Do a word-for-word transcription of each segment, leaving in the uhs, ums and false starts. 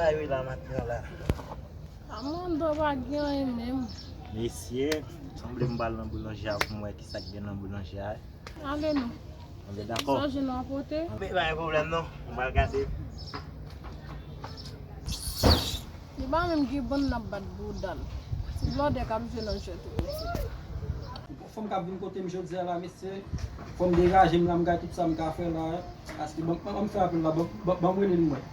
Sa yo la maten an la. Amando pa gen anyen menm. Mesye, sanble m pral nan boulanje a pou m wè kisa k gen nan boulanje a. Ale non. Anben dakò. Sonje nou a pote. Anben pa gen pwoblèm non. M pral gade. Li pa menm gen bann n ap bat bouda l. Ti blòdè k ap jwe nan jwèt ou piti. Fò m ka vin kote m jodi a la, mesye. Fò m degaje m la, m gade tout sa m ka fè la. Paske ban, ban, ban m fè apèl la, ban, ban, ban m rele l mwen.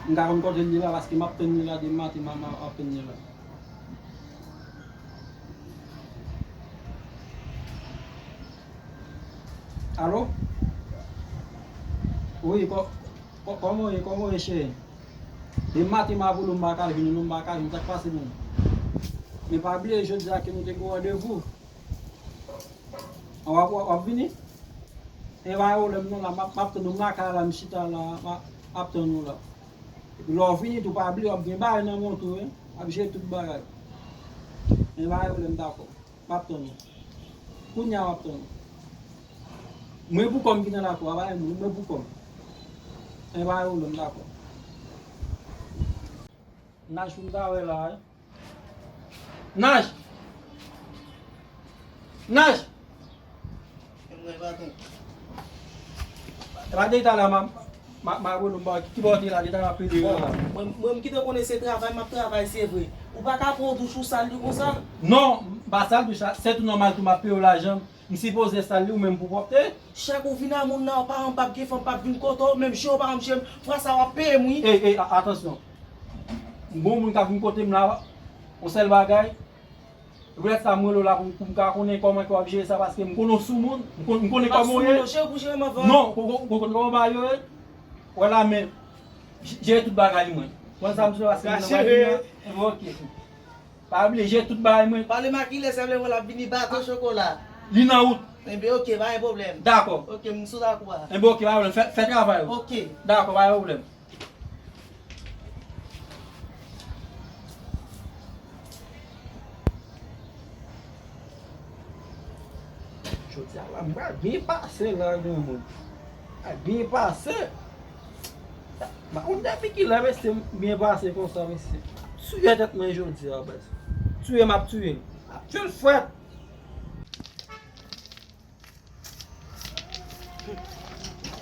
M ka rankontre li la, paske m ap tann li la, demen maten, m, m ap tann li la. Alo? Wi, kò-, kò-, kòman w ye, kòman w ye, cheri? Demen maten, m ap rele w, m pa ka jwenn ou non, m pa ka jwenn ou, sa k pase menm? Men pa bliye, jodi a ke nou te gen randevou. W ap, w ap, w ap vini? E pa gen pwoblèm non, la, m ap, m ap tann ou, m lakay la, m chita la, m ap, m ap tann ou la. Epi lè w vini tou, pa bliye, w ap gen bagay nan men w tou, wi. W ap jere tout bagay. E pa gen pwoblèm, dakò. M ap tann ou. Kounye a m ap tann ou. Mwen pou kò m ki nan lakou a, pa gen moun, mwen pou kò m. E pa gen pwoblèm, dakò. Naj pou m ta wè la, wi. Naj! Naj! E mwen, patwon. E pa de talè a, m a, m a, m a rele w, m pa wè ki, ki bò w te ye la, de talè a m ap rele w la. Bon, mwen, mwen, m kite w konnen se travay m ap travay, se vre. Ou pa ka pran yon douch ou sal li konsa? Non, m pa sal douch la, se tou nòmal tou m ap peye w lajan m. M sipoze sal li ou menm pou pwòpte. Chak ou vin a moun nan, ou paran p ap gen fanm p ap vin kote w, menm je w paran m je m, fwa sa w ap peye m wi. Ey, ey, a-, atansyon. M gon moun k ap vin kote m la, yon sèl bagay. Poutèt sa m rele w la pou, pou m ka konnen kòman ke w ap jere sa, paske m konnen w sou moun, m kon-, m konnen kòman w ye. M pa sou moun non, cheri, pou jere m anvan. Non, ou, ou, ou konn kòman bagay yo ye? Wè la men, j-, jere tout bagay mwen. Konn sa m sou paske m nan bagay la. Enben, oke. Pa bliye jere tout bagay mwen. Pale m ak li, lè sèlman l ap vini baton chokola. Li nan wout. Enben, oke, pa gen pwoblèm. Dakò. Oke, m sou lakou a. Enben, oke, pa gen pwoblèm. Fè, fè travay ou. Oke. Dakò, pa gen pwoblèm. Jodi a la, m pral byen pase la, granmoun. M pral byen pase. M pa konn depi kilè, mesye, m byen pase konsa, mesye. Tiye tèt mwen jodi a, baz. Tiye, m ap tiye l. M ap tiye l frèt.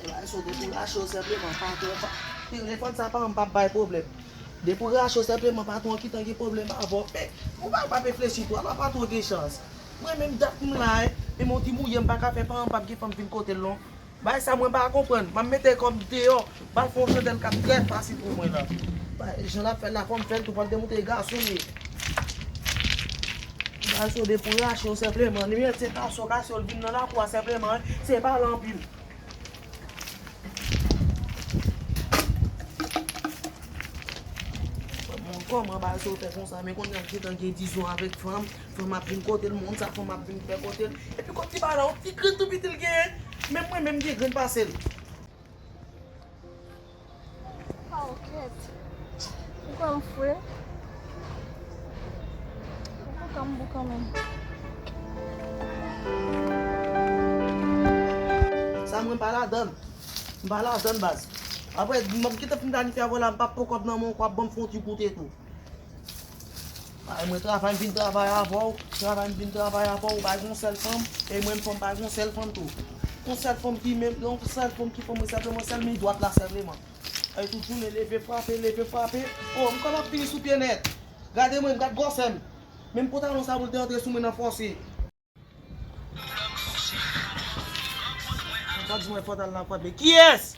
Bagay sa w depi w rache w senpleman, patwon pa, telefòn sa pa m p ap bay pwoblèm. Depi w rache w senpleman, patwon an gentan gen pwoblèm avè w. Men, ou pa, pa reflechi tou, alò patwon gen chans. Mwen menm dat m la, e, menm yon ti mouye m pa ka fè, pa m p ap gen fanm vin kote l non. Bagay sa mwen pa konprann. M ap mete kò m deyò, m al fè yon chandèl k ap trè fasil pou mwen la. Bagay jan l ap fè l la, fò m fè l tou, fò l te montre gason m ye. Gason depi w rache w senpleman, li mete taso kase w, l vin nan lakou a senpleman, se pale anpil. Bon, kòman bagay sa w fè konsa, men kounye a gentan gen dizon avèk fanm, fanm ap vin kote l, moun sa fanm ap vin fè kote l, epi kot ti bagay la, yon ti grenn tou piti l genyen, menm mwen menm m gen grenn pase l. Aw, kèt. Poukwa m fre? Poukwa m boukan menm? Sa mwen pa ladann. M pa ladann, baz. Apre, m ap gentan fin planifye avè w la, m p ap pran kòb nan men w, w ap ban m fè yon ti goute tou. Ay, mwen travay, m vin travay avè w. Travay, m vin travay avè w. Ou pa gen yon sèl fanm. E mwen, m fanm, pa gen yon sèl fanm tou. Yon sèl fanm ki menm, yon sèl fanm ki fanm mwen, sèlman, sèl men dwat la, sèlman. Ay, tout jounen, leve frape, leve frape. O, m kòm ap vini sou pye nèt. Gade mwen, gad gwosè m. Menm pantalon sa pou l te antre sou mwen nan fòse. Gad mwen fòt al nan frape. Kiyès?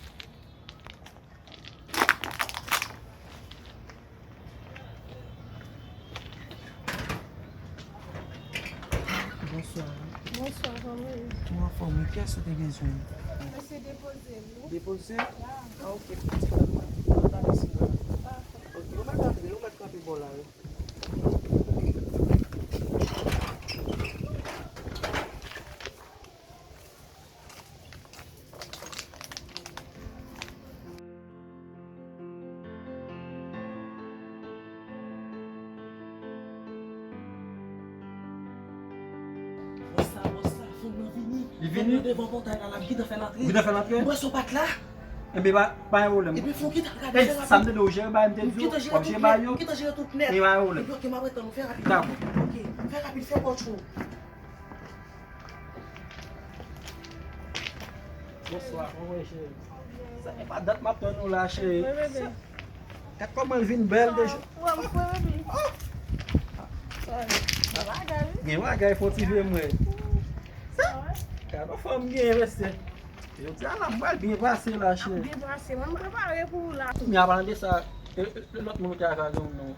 Bonswa. Bonswa, kòman w ye? Mwen anfòm wi, kiyès ou te bezwen? Mesye depoze m wi. Depoze? Ya. A, oke, pitit, al gade si mwen la. Dakò. Oke, ou mèt antre, ou mèt kanpe bò la wi. Bòs sa, bòs sa, fanm nan vini. Li vini? Fanm nan devan pòtay la, l ap gentan fè l antre. Gentan fè l antre? Bòs ou pa t la? Enben, pa, pa gen pwoblèm. Ebyen, fè w gentan gade, fè rapid. Sa m tande w jere bagay, m te di w, w ap jere bagay yo. Gentan jere tout nèt. Ebyen, pa gen pwoblèm. Ebyen, ok, m ap ret tann ou, fè rapid, fè rapid. Dakò. Ok, fè rapid, fè kòtch ou. Bonswa, kòman w ye, cheri? Sa fè pa dat m ap tann ou la, cheri. Wi, bebe. Gad kòman l vin bèl deja. Wè, m kwè, bebe. Oh! Gen bagay, wi. Gen bagay, fò ti vye mwen. Sa? Gad yon fanm gen, mesye. Jodi a la, m pral byen pase la, cheri. Byen pase, mwen, m prepare pou ou la. Men an palan de sa, e, e, lòt moun ou te avè a, gen moun non?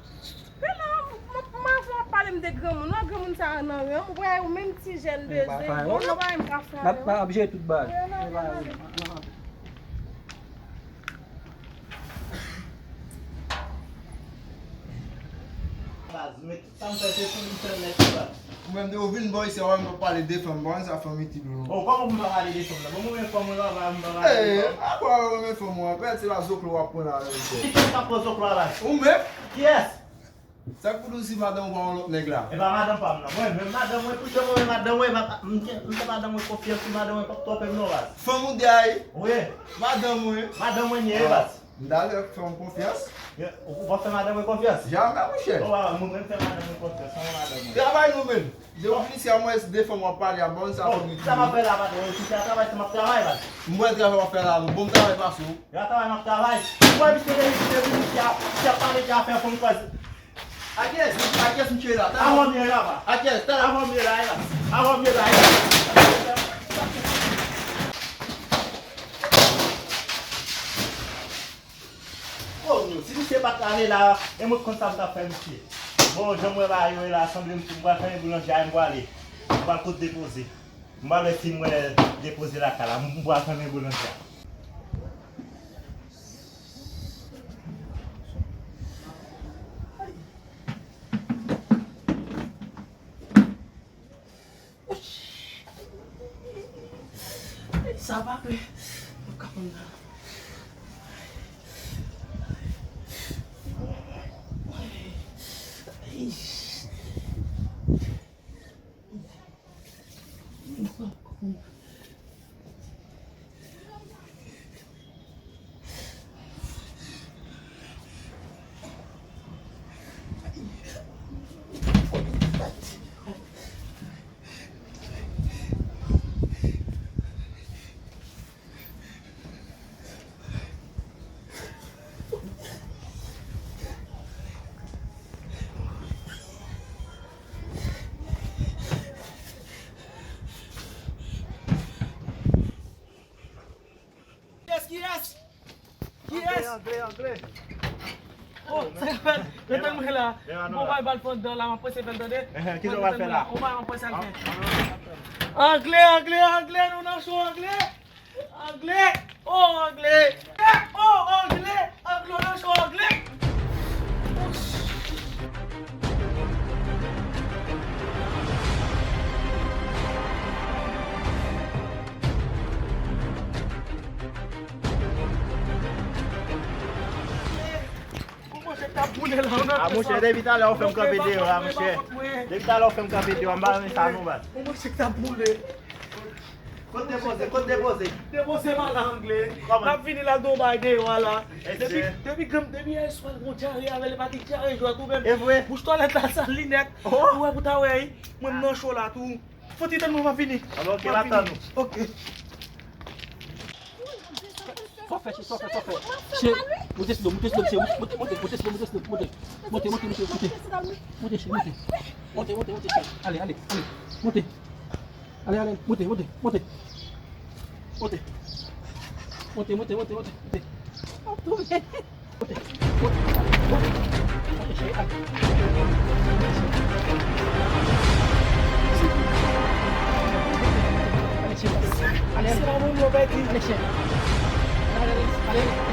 Men non, m, m, m avè w ap pale m de granmoun. Wè granmoun sa a nan ren, m wè ou menm ti jèn bezwen. Bon, non, pa menm ka fè avè w. N ap jere tout bagay. Wi, non, non, non. Baz, men tout sa m fè se pou li sèl nèt wi baz. Ou menm de ou vin bò isi a, ou menm p ap pale de fanm, bon, sa fanm itil ou. Oh, kòman pou m pa pale de fanm nan? Bon, mwen menm fanm mwen pa, m pa pale de fanm. Eh, apa ou renmen fanm ou an? Pèdi se pa zoklo w ap pran la, menm chè. Kiyès k ap pran zoklo a baz? Ou menm? Kiyès? Sa k pou di w si madanm ou pa yon lòt nèg la? E pa madanm pa m nan. Mwen menm madanm mwen, pou jan mwen renmen madanm mwen, m, m fè madanm mwen konfyans, si madanm mwen p ap twonpe m non baz. Fanm ou di a wi? Wi. Madanm mwen. Madanm mwen li ye baz. M ta fè, fè yon konfyans. Ou, ou pa fè madanm mwen konfyans? Jamè, monchè. Bon, mwen, mwen fè madanm mwen konfyans, sa mwen madanm mwen. Travay nou menm. De ou vin isi a, mwen de fanm w ap pale a, bon, sa fanm itil. Sa m ap fè la, patwon, si se a travay, sa m ap travay, baz. M wè travay w ap fè la, bon, m travay pase w. E a travay m ap travay. Ou wè misye de, de vin isi a, misye ap pale de afè fanm kwè. A kiyès, a kiyès misye la? Talè. Avan m ye la, baz. A kiyès? Talè. Avan m ye la, e baz. Avan m ye la, e baz. Konyo, si misye pa t ale la, e mwen k konn sa m t ap fè misye. Bon, jan m wè bagay yo ye la, sanble m, m pral fèmen boulanje a, m prale. M pral kot depoze. M pral wè si m wè depoze lakay la. M pral fèmen boulanje a. Sa pa vre. Mwen ka konn nan. Kiyès, kiyès? Kiyès? Angle, angle, angle. Oh, sa k ap fèt? Rete mwen la. Bon, bay bal fò dan la, m ap prese fè l tande. Kisa w pral fè la? Bon, bay m ap prese al fè. Angle, angle, angle, nou nan cho, angle. Angle, oh, angle. Oh, angle, angle, nou nan cho, angle. A monchè, depi talè ou fè m kanpe deyò a, monchè. Depi talè ou fè m kanpe deyò a, m pa renmen sa non, baz. Kot depoze, kot depoze? Depoze pa la, angle. Kòman? M ap vini la, l gon bagay deyò a la. Depi, depi granm, depi yè swa l gon dyare avè l, e pa gen dyare jwèt ou menm. E vre? Bouch twalèt la sal li nèt. Ou wè pou ta wè, wi. Mwen, m nan cho la tou. Fò ti tann mwen, m ap vini. Anben, ok, m ap tann ou. Ok. Sa w fè, cheri, sa w fè, sa w fè? Cheri, moute silo, moute silo, cheri, moute, moute, moute silo, moute silo, moute. Moute, moute, moute, moute. Moute, cheri, moute. Moute, moute, moute, cheri. Ale, ale, ale. Moute. Ale, ale, moute, moute, moute. Moute. Moute, moute, moute, moute, moute. Moute. Moute, moute, moute, moute, cheri, ale. Ale, cheri. Ale, ale. Ale, cheri. Ale, ale, ale.